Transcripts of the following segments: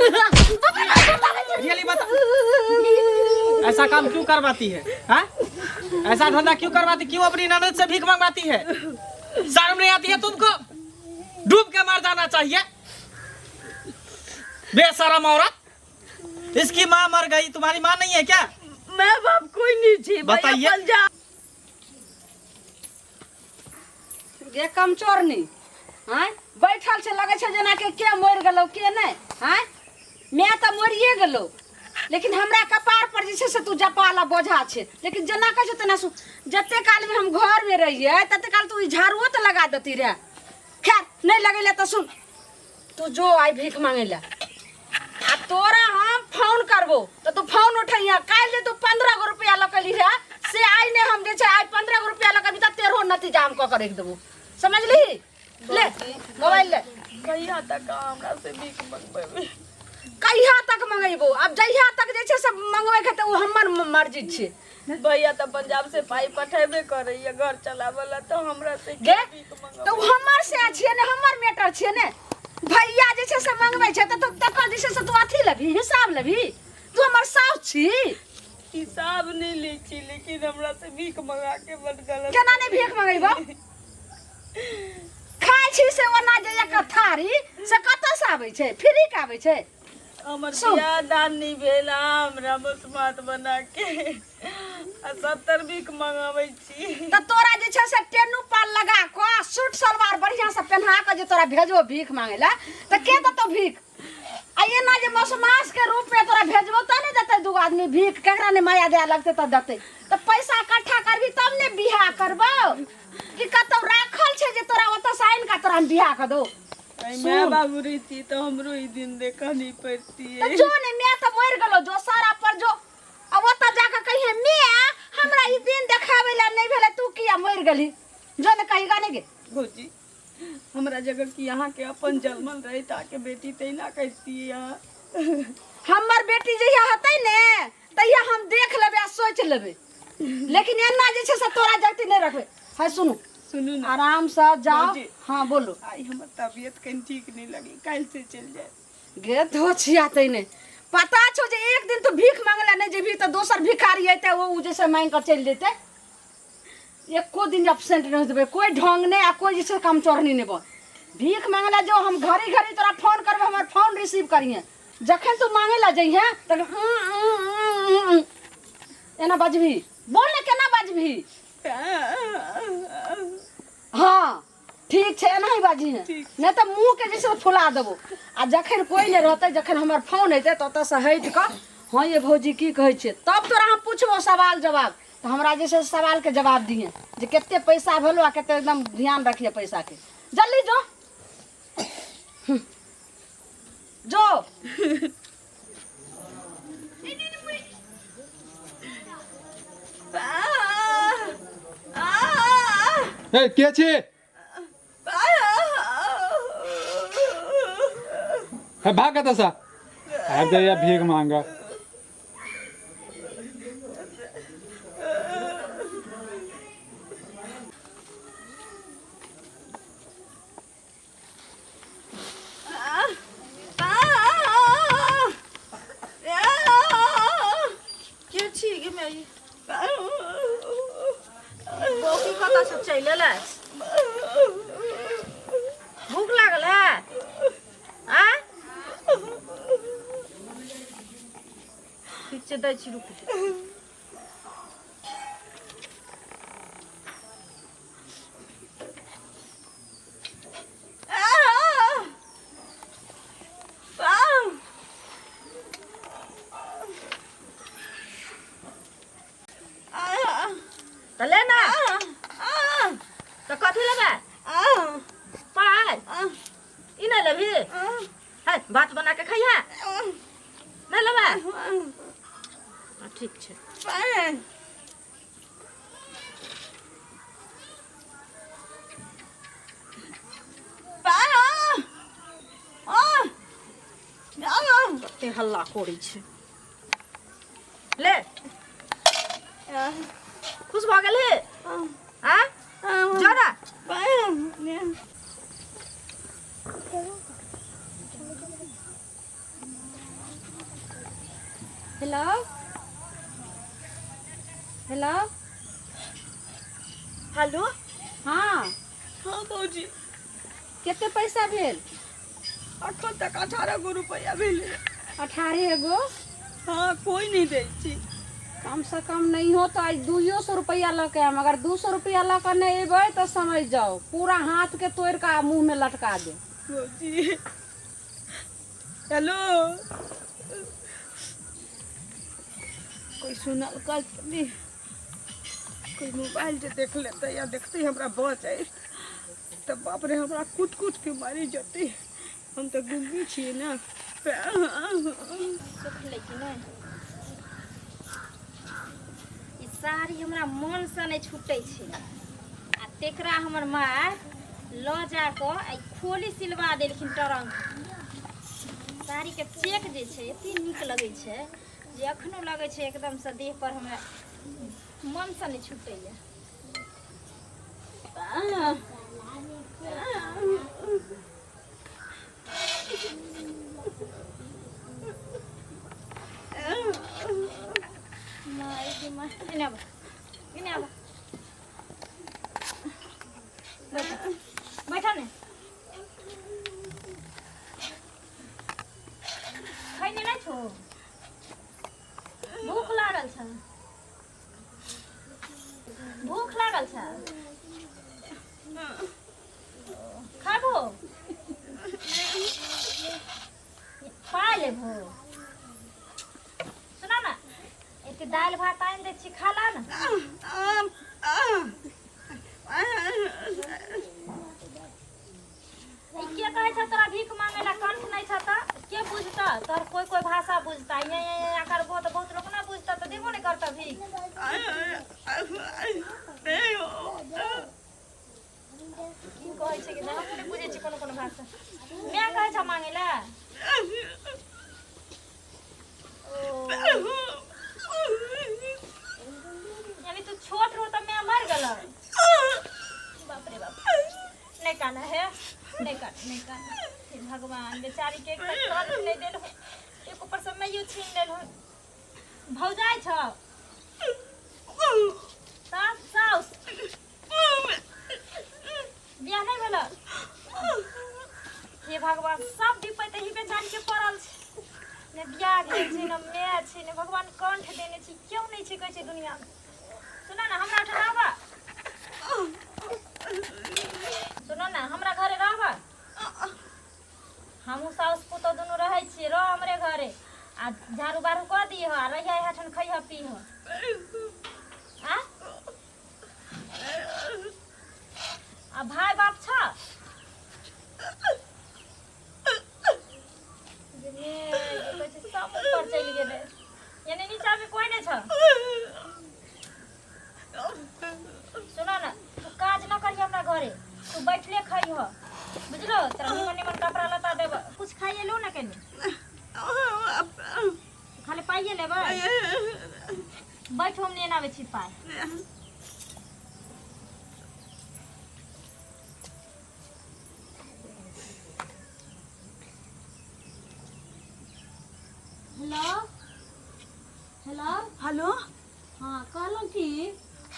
Really बता, ऐसा काम क्यों करवाती है? हाँ, ऐसा धंधा क्यों करवाती? क्यों अपनी ननद से भीख मंगवाती है? शर्म नहीं आती है तुमको? डूब के मर जाना चाहिए, बेशरम औरत। इसकी माँ मर गई, तुम्हारी माँ नहीं है क्या? मैं बाप कोई नहीं छी भैया, बताइए। पंजाब। गे कमचोरनी, आँय, बैठल छै, लगै छै जेना कि के मरि गेलौ के नहि। आँय, माय तऽ मरिए गेलौ, लेकिन हमरा कपार पर जे छै से तू जपाला बोझा छै। लेकिन जेना कहै छै तेना सुन। जते कालमे हम घरमे रहियै तते काल तू ई झाड़ुओ तऽ लगा देती रहे। खैर, नहि लगेले तऽ सुन, तू जो आइ भीख मांगै लए, आ तोरा हम फोन करबो तऽ तू फोन उठैया। काल्हि जे तू 15 गो रुपया लऽ के अयली रहे से आइ नहि, हम जे छै आइ 15 गो रुपया लऽ के अभी तऽ 13 नतीजा हम कऽ के राखि देबो, समझली? ले मोबाइल ले। कहिया तक हमरा से भीख मंगबेबै? कहिया तक मंगेबो? आब जहिया तक जे छै से मंगबै के तऽ ओ हमर मर्जी छै। भैया तऽ पंजाब से पाइ पठेबे करैया घर चलाबऽ ला, तऽ हमरा से गे भीख तऽ ओ हमर से छियै ने, हमर मैटर छियै ने। भैया जे छै से मंगबै छै तऽ तू तकर जे छै से तू अथी लेबही, हिसाब लेबही? तू हमर साउस छी। हिसाब नहि लै छी, लेकिन हमरा से भीख मंगा के बड गलत। केना नहि भीख मंगेबो? खाइ छी से ओना जे एक थारी से कतऽ से आबै छै? फ्री के आबै छै? हमर सुन। बियाह दान नहि भेल, आ हमरा मसमात बना के आ 70 भीख मंगाबै छी। तऽ तोरा जे छै से टेनू पाल लगा कऽ आ सूट सलवार बढ़िआँ से पेन्हा कऽ जे तोरा भेजबो भीख मांगे ला तऽ के देतौ भीख? आ एना जे मसमास के रूप में तोरा भेजबो तऽ नहि देतै दूगो आदमी भीख? केकरा नहि माया दया लगतै तऽ देतै। तऽ पैसा इकट्ठा करबी तब ने बियाह करबो, कि कतौ राखल छै जे तोरा ओतऽ से आनि कऽ तोरा हम बियाह कऽ दो? माय बाबू रहिती तऽ हमरो ई दिन देखऽ नहि पड़तियै। तऽ जो ने, माय तऽ मरि गेलो, जो सारा पर जो, आ ओतऽ जाकऽ कहिहे, माय हमरा ई दिन देखाबै लए नहि भेलै, तू किया मरि गेलही? जो ने, कही गा नहि गे। भौजी, हमरा जगह की अहाँके अपन जन्मल रही तऽ अहाँके बेटी तहिना करितियै अहाँ? हमर बेटी जहिया हेतै ने तहिया हम देख लेबै आ सोचि लेबै, लेकिन एना जे छै से तोरा जगती नहि रखबै। है सुनू। सुनू ने। आराम से जाओ। भौजी। हाँ, बोलो। आइ हमर तबियत कनि ठीक नहि लगे, काल्हि से चलि जायब। गे धो छिया, तै नहि पता छौ जे एक दिन तू भीख मांगला नहि जेबही तऽ दोसर भिखारी अयतै, ओ जे छै मांगि कऽ चलि जेतै। एको दिन एबसेंट नहि देबै, कोइ ढंग नहि आ कोइ जे छै काम चोरनी नहि बन। भीख मांगला जो, हम घड़ी घड़ी तोरा फोन करबै, हमर फोन रिसीव करिहे। जखन तू मांगे ला जइहे तखन एना बजबही। बोल ने, केना बजबही? हाँ, ठीक छै, एनाही बाजी है, नहि तऽ मुँह के जे छै फुला देबो। आ जखन कोइ नहि रहतै, जखन हमर फोन अयतै तऽ ओतऽसँ हटि कऽ, हँ ये भौजी, की कहै छियै? तब तोरा हम पुछबो सवाल जवाब, तऽ हमरा जे छै से सवालके जवाब दिहे जे कते पैसा भेलो आ कते। एकदम ध्यान रखिए पैसाके। जल्दी जो, जो। ए, के छी? हे, भाग कतऽ आबि जाइया भीख मांगऽ। के छी गे माई? बौकी कतऽ से चलि एलै? भूख लागल है? आ ठीक छै, दै छी, रुकू। तऽ ले ना, तऽ कथी लेबै? पाइ ई नहि लेबही? है, भात बना के खइहे। नहि लेबै? हाँ, ठीक छै। कते हल्ला करै छै। ले, खुश भऽ गेलही? आ जो ना। हेलो हेलो हेलो हाँ हाँ भौजी कते पैसा भेल अखन तक 18 गो रुपया भेलै 18 गो हाँ कोई नहीं दै छी कम से कम नहीं हो तो आज 200 रुपया लऽ के आयब अगर 200 रुपया लऽ के नहीं अयबै तऽ समझ जाओ पूरा हाथ के तोड़ के मुँह में लटका दे भौजी हेलो कोई सुनल कल नहीं कोई मोबाइल जे देख लेतै या देखतै हमरा बच जाइत तऽ बाप रे हमरा कूट कूट के मारि जेतै हम तऽ गुंगी छियै ने सुखलै कि नहि ई साड़ी हमरा मनसँ नहि छूटै छै आ तेकरा हमर माय लऽ जा कऽ आ ई खोली सिलवा देलखिन टरंक साड़ीके चेक जे छै एते नीक लगै छै जे एखनो लगै छै एकदमसँ देह पर हमरा मनसँ नहि छूटैया एने आबऽ एने आबऽ बैठ बैठ ने खैने नहि छौ भूख लागल छ भूख लागल छ खाबो पाइ लेबो सुना ना एते दालि भात आनि दै छी खा ला ना ई के कहै छ तोरा भीख मांगे ला कंठ नहीं छ त के बुझता तोहर कोई कोई भाषा बुझता यहाँ यहाँ यहाँ करबो तऽ बहुत लोग ना बुझता तऽ देबो नहीं करता भीख की कहै छै कि हम नहि बुझै छी कोनो कोनो भाषा माय कहै छ मांगे ला यानी तू छोट रहो तऽ माय मर गेल बाप रे बाप नहीं काना है नहीं काना नहीं काना हे भगवान बेचारी के एक तऽ कंठ नहीं देल हो एक ऊपर से मैयो छीन लेल हो भौजाइ छ सास साउस बियाह नहि भेल हे भगवान सब विपैत एही बेचारी के पड़ल छै ने बियाह भेल छै ने माय छै ने भगवान कंठ देने छै केओ नहि छै कहै छै दुनियामे सुनो ने हमरा ओहिठाम रहबा सुनो ने हमरा घरे रहबा हमहूँ साउस पुतोह दुनू रहै छियै रह हमरे घरे आ झाड़ू बारू कऽ दिह आ रहिया इएह ठाम खइह पीह आ आ भाय बाप छ जे ने, जे कहै छै सब ऊपर चलि गेलै यानी नीचामे कोइ नहि छ सुनो ना तू काज न करिह हमरा घरे तू बैठले खइह बुझलो तोरा निमन निमन कपड़ा लत्ता देब कुछ खाइए लो ना कनी खाली पाइए लेबै बैठो हम नहि आबै छी पाइ हेलो हेलो हेलो हाँ कहलहुँ कि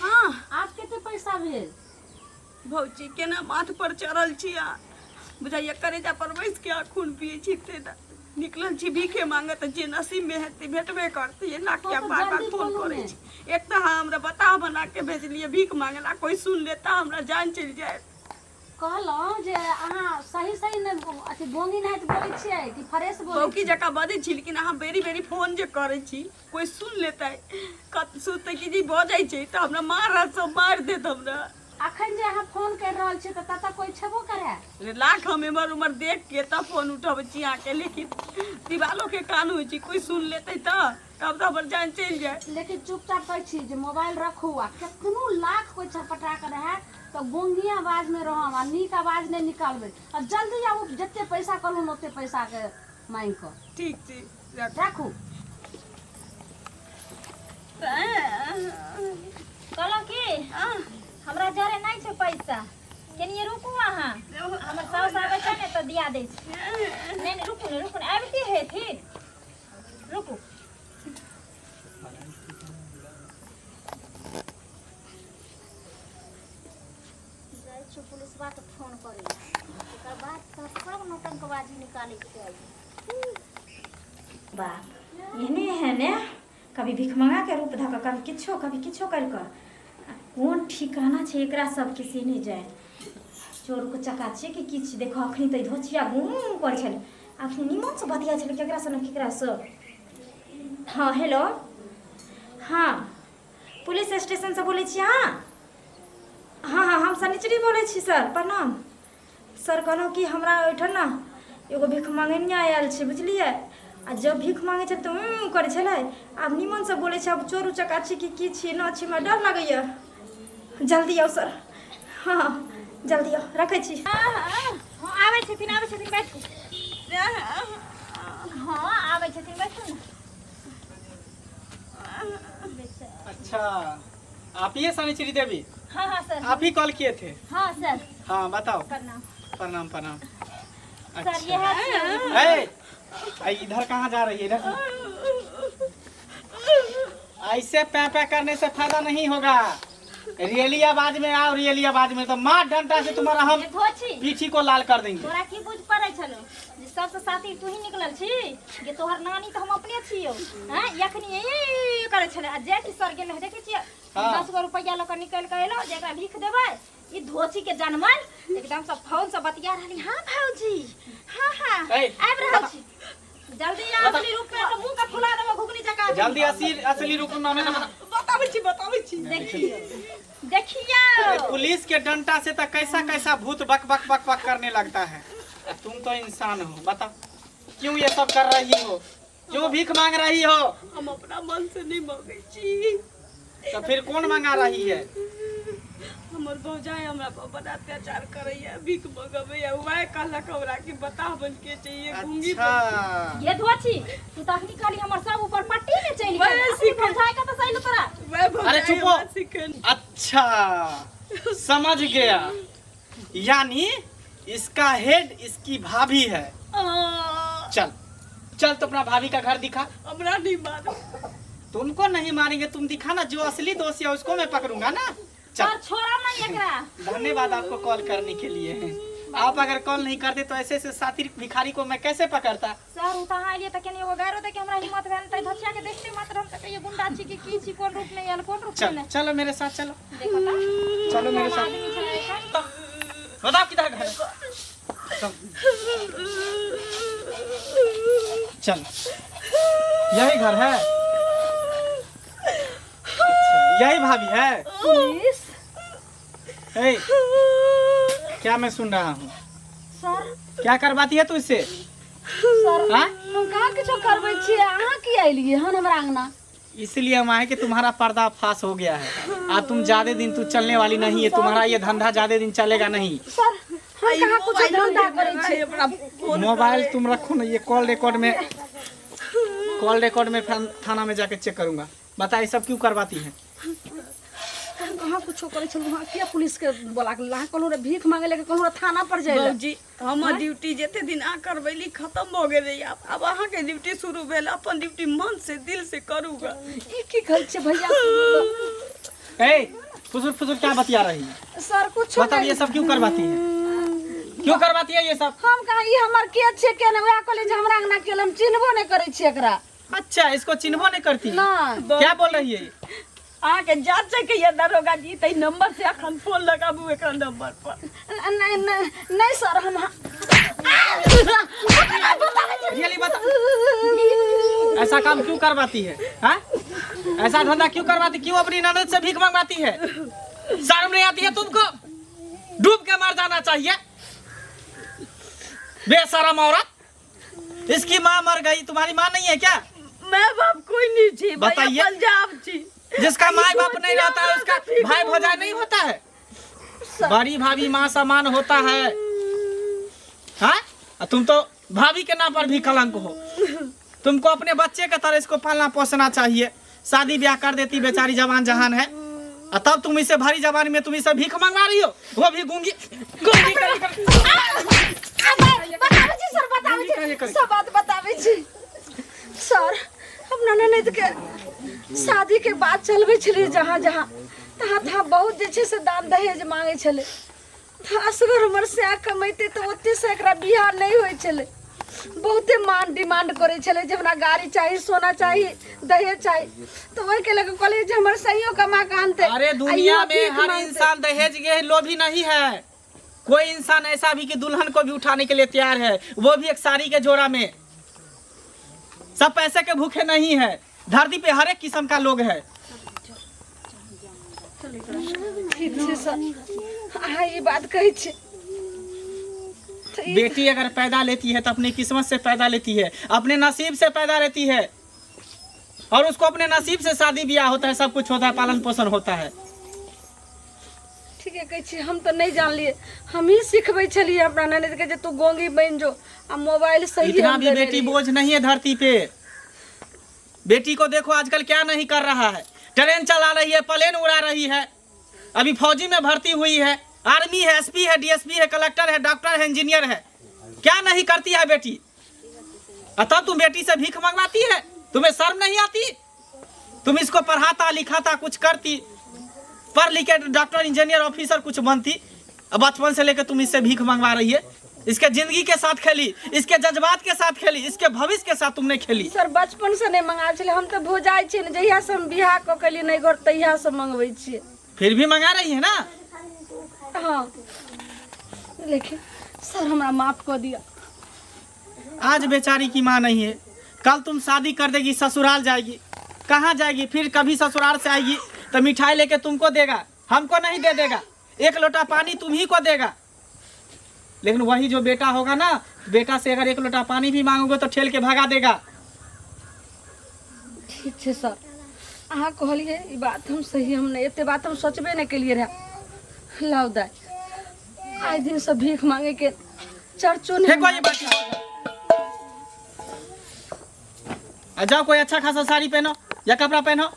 हाँ आब कते पैसा भेल भौजी केना माथ पर चढ़ल छी आ बुझाइया करेजा पर बैस के आ खून पिए छी ते निकलल छी भीखे मांगे तऽ जे नसीब में हेतै भेटबे करतै एना किया हाँ, तऽ बार बार जल्दी फोन बोलू करै ने। छी एक तऽ अहाँ हमरा बताह बना के भेजलियै भीख मांगे ला कोई सुन लेता हमरा जान चलि जायत कहलहुँ जे अहाँ सही सही ने अथी गोंगी नाहित बोलै छियै कि फ्रेश बोलै बौकी छियै जकाँ बजै छी लेकिन अहाँ बेरी बेरी फोन जे करै छी कोई सुन लेतै कत सुनतै कि जी बजै छै तऽ हमरा मारत सब मारि देत हमरा अखन जे अहाँ फोन करि रहल छियै तऽ ततऽ कोई छेबो करे रे लाख हम एम्हर उम्हर देख के तब फोन उठबै छी अहाँके लेकिन दिवालो के कान होइ छै कोई सुन लेतै तऽ तब तऽ हमर जान चलि जाय लेकिन चुपचाप कहै छी जे मोबाइल रखू आ केतनो लाख कोई छटपटा के रहै तऽ गोंगी आवाज में रहम आ नीक आवाज नहि निकालबै आ जल्दी आबू जते पैसा कहलहुँ ओते पैसाके मांगि कऽ ठीक छै राखू राखू कहलहुँ की हमरा जरे नहि छै पैसा कनिए रुकू अहाँ हमर साउस आबै छै ने तऽ दिया दै छी नहि नहि रुकू ने रुकू ने आबिते हेथिन रुकू बाप एहने एहने कभी भिखमंगा के रूप धऽ कऽ कभी किछो कभी किछो करि कऽ आ कोन ठिकाना छै एकरा सबके से नहि जाय चोर उचक्का छै कि किछु देखो अखनी तऽ धोछिया गुम करै छलै अखनी निमनसँ बतिया छलै केकरासँ ने केकरासँ। हँ हेलो, हँ पुलिस स्टेशनसँ बोलै छी अहाँ? हँ हँ हम सनिचरी बोलै छी सर, प्रणाम सर। कहलहुँ कि हमरा ओहिठाम ने एगो भीख मङ्गनिया आयल छै, बुझलियै? आ जब भीख माँगै छलै तऽ ऊँ करै छलै, आब निमनसँ बोलै छै। आब चोर उचक्का छी कि की छी न छी, हमरा डर लगैए। जल्दी आउ सर, हँ हँ जल्दी आउ, रखै छी। हँ आबै छथिन, आबै छथिन, बैठू। हँ आबै छथिन, बैठू ने। अच्छा आप ही है सनिचरी देवी? हाँ हाँ सर। आप ही कॉल किए थे? हाँ सर। हाँ बताओ। प्रणाम। प्रणाम प्रणाम। सर ये है। ए, इधर कहाँ जा रही है? इधर ऐसे पै पै करने से फायदा नहीं होगा। रियली आवाज में आओ, रियली आवाज में तो मार डंडा से तुम्हारा हम ये धोछी पीछी को लाल कर देंगे। तोरा की बुझ पड़ै छलो जे सबसे साथी तू ही निकलल छी? जे तोहर नानी तऽ हम अपने छियौ। हैं एखनी ए करै छलै आ जे कि सर गेल देखै छियै। हाँ। 10 गो रुपैआ लऽ कऽ निकलि कऽ एलहुँ जे एकरा भीख देबै। ई धोछी के जनमल एकदम सब फोन से बतिया रहली। हाँ भौजी, हाँ हाँ ए, आबि रहल छी, जल्दी आ। असली रूप में तऽ मुंह के फुला देबो घुघनी जकाँ। जल्दी असली असली रूप में हमें ना बता। बताबै छी, बताबै छी। देखियौ देखियौ। अरे पुलिस के डंडा से तो कैसा कैसा भूत बक बक बक बक करने लगता है, तुम तो इंसान हो। बताओ क्यों ये सब कर रही हो, क्यों भीख मांग रही हो? हम अपना मन से नहीं मांगे छी। तो फिर कौन मंगा रही है? हमर भौजाई हमरा पर बड़ा अत्याचार करैया, भीख मगबैया। वएह कहलक हमरा कि बताह बन के चाहिए, गूंगी बन अच्छा ये धोछी तू तऽ अखनी कहली हमर सब ऊपर पट्टी में चलि गेल। वएह अखनी सीखल। भौजाई कतऽ से अयलौ तोरा? वएह भौजाई अरे चुप हो। हमरा सिखेल। अच्छा समझ गया, यानी इसका हेड इसकी भाभी है। चल चल तो अपना भाभी का घर दिखा। हमरा नहीं मारो। तुमको नहीं मारेंगे, तुम दिखा ना, जो असली दोषी है उसको मैं पकड़ूंगा ना। चल और छोड़ा नहीं एकरा। धन्यवाद आपको कॉल करने के लिए। आप अगर कॉल नहीं करते तो ऐसे ऐसे साथी भिखारी को मैं कैसे पकड़ता? सर उ तऽ अहाँ एलियै तऽ केनी एगो गायरो दे के हमरा हिम्मत भेल तऽ धोछिया के देखते मात्र हम तऽ कहियो गुंडा छी कि की छी, कोन रूप में आयल कोन रूप में चल नहि। चलो मेरे साथ चलो। देखो तऽ चलो मेरे साथ। आदमी छलै एखन। बताओ किधर घर है? चल यही घर है। अच्छा, यही भाभी है? पुलिस। ए, क्या मैं सुन रहा हूँ? सर क्या करवाती है तू इससे? सर हाँ? हम कहाँ किछो करबै छियै, अहाँ की अयलियै हन हमरा अंगना? इसलिए हम आए कि तुम्हारा पर्दा फाश हो गया है। आ तुम ज्यादा दिन तू चलने वाली नहीं है, तुम्हारा ये धंधा ज्यादा दिन चलेगा नहीं। सर हम कहाँ कुछो धंधा करै छियै? हमरा फोन मोबाइल तुम रखो ना, ये कॉल रिकॉर्ड में, कॉल रिकॉर्ड में थाना में जाके चेक करूंगा। बता ये सब क्यों करवाती है? हम कहाँ कुछो करै छलहुँ? अहाँ किया पुलिस के बोला के अहाँ कहलहुँ रे भीख मांगे लेके कहलहुँ रे थाना पर जाइ लए। भौजी हमर ड्यूटी जते दिन अहाँ करबैली खत्म भऽ गेलै। आब अहाँके ड्यूटी शुरू भेल, अपन ड्यूटी मन से दिल से करू ग। ई की कहै छियै भैया? ए फुसुर फुसुर क्या बतिया रही है? सर कुछो बताओ नहीं। ये सब क्यों करवाती है, क्यों करवाती है ये सब? हम कहाँ ई हमर के छियै के नहि, वएह कहलियै जे हमरा अंगना के हम चिन्हबो नहि करै छियै एकरा। अच्छा इसको चिन्हबो नहीं करती? नहि। क्या बोल रही है? अहाँके जाँच के ये दरोगा जी तै नंबर से अखन फोन लगाबू एकरा नंबर पर। नहीं नहीं नहीं सर हम रियली बता ऐसा काम क्यों करवाती है? हाँ ऐसा धंधा क्यों करवाती, क्यों अपनी ननद से भीख मंगवाती है? शर्म नहीं आती है तुमको? डूब के मर जाना चाहिए बेशरम औरत। इसकी माँ मर गई, तुम्हारी माँ नहीं है क्या? मैं बाप कोई नहीं छी भैया, बताइए। पंजाब छी। जिसका माँ बाप नहीं रहता है उसका भाई भौजाई नहीं होता है? बड़ी भाभी माँ समान होता है। हाँ और तुम तो भाभी के नाम पर भी कलंक हो। तुमको अपने बच्चे के तरह इसको पालना पोसना चाहिए। शादी ब्याह कर देती बेचारी, जवान जहान है, और तब तुम इसे भरी जवानी में तुम इसे भीख मंगवा रही हो, वो भी गूंगी गूंगी कर, कर। बताबै छी सर, बताबै छी, सब बात बताबै छी सर। अपना ननद के शादी के बाद चलबै छलियै जहाँ जहाँ तहाँ तहाँ बहुत जे छै से दान दहेज मांगै छलै। तऽ असगर हमर सएह कमैते तऽ ओते से एकरा बियाह नहि होइ छलै। बहुते मान डिमांड करै छलै जे हमरा गाड़ी चाही, सोना चाही, दहेज चाही, तऽ ओहिके लऽ कऽ कहलियै जे हमर सैयो कमा कऽ आनतै। अरे आ दुनिया इहो में भीख हर मांगतै। इंसान दहेज के लोभी नहीं है। कोई इंसान ऐसा भी कि दुल्हन को भी उठाने के लिए तैयार है, वो भी एक साड़ी के जोड़ा में। सब पैसे के भूखे नहीं है, धरती पे हर एक किस्म का लोग है। ठीक छै सर, अहाँ ई बात कहै छी तऽ ई बेटी अगर पैदा लेती है तो अपनी किस्मत से पैदा लेती है, अपने नसीब से पैदा लेती है, और उसको अपने नसीब से शादी ब्याह होता है, सब कुछ होता है, पालन पोषण होता है। ठीके कहै छी, हम तऽ नहि जानलियै। हमही सिखबै छलियै अपना ननदिके जे तू गोंगी बनि जो आ मोबाइल सही इतना हम भी देने बेटी रहियै। बोझ नहीं है धरती पे। बेटी को देखो आजकल क्या नहीं कर रहा है, ट्रेन चला रही है, प्लेन उड़ा रही है, अभी फौजी में भर्ती हुई है, आर्मी है, एसपी है, डीएसपी है, कलेक्टर है, डॉक्टर है, इंजीनियर है, क्या नहीं करती है बेटी। और तब तुम बेटी से भीख मंगवाती है, तुम्हें शर्म नहीं आती? तुम इसको पढ़ाता लिखाता कुछ करती, पढ़ लिख के डॉक्टर इंजीनियर ऑफिसर कुछ बनती, अब बचपन से लेकर तुम इससे भीख मंगवा रही है। इसके जिंदगी के साथ खेली, इसके जज्बात के साथ खेली, इसके भविष्य के साथ तुमने खेली। सर बचपन से नहि मंगाबै छलै, हम तऽ भोजाइ छियै ने, जहिया से हम बियाह कऽ के एलियै नहि घर तहिया से मंगबै छियै। फिर भी मंगा रही है ना। हाँ, लेकिन सर हमरा माफ कऽ दिअ। आज बेचारी की माँ नहीं है, कल तुम शादी कर देगी, ससुराल जाएगी, कहाँ जाएगी? फिर कभी ससुराल से आएगी तो मिठाई लेके तुमको देगा, हमको नहीं दे देगा, एक लोटा पानी तुम ही को देगा। लेकिन वही जो बेटा होगा ना, बेटा से अगर एक लोटा पानी भी मांगोगे तो ठेल के भगा देगा। ठीक छै सर, अहाँ कहलियै ई बात हम सही, हम नहि एते बात हम सोचबे नहि केलियै रहए। लाउ दाइ, आइ दिनसँ भीख मांगेके चर्चो नहि। फेंको ये बात आ जाओ, कोई अच्छा खासा साड़ी पहनो या कपड़ा पहनो।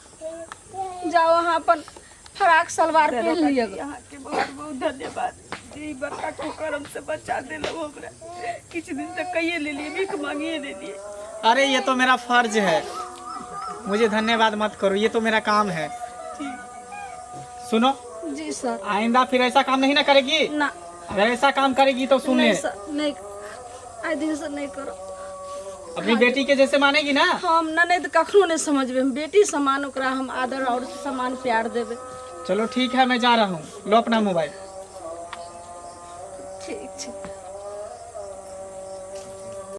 जाओ अहाँ अपन फराक सलवार पहन लिअ। अहाँके बहुत बहुत धन्यवाद जे ई बड़का कुकर्म से बचा देलहुँ हमरा। किछु दिन तक कहिए लेलियै, भीख मांगिए लेलियै। अरे ये तो मेरा फर्ज है, मुझे धन्यवाद मत करो, ये तो मेरा काम है। सुनो जी सर। आइंदा फिर ऐसा काम नहीं ना करेगी? ना। अगर ऐसा काम करेगी तो सुन नहीं ले, सर, नहीं, आइ दिनसँ नहि करब। अपनी बेटी के जैसे मानेगी ना। हम ननद कखनो नहि समझबै, हम बेटी समान ओकरा हम आदर और समान प्यार देबै। चलो ठीक है, मैं जा रहा हूँ, लो अपना मोबाइल। ठीक छै।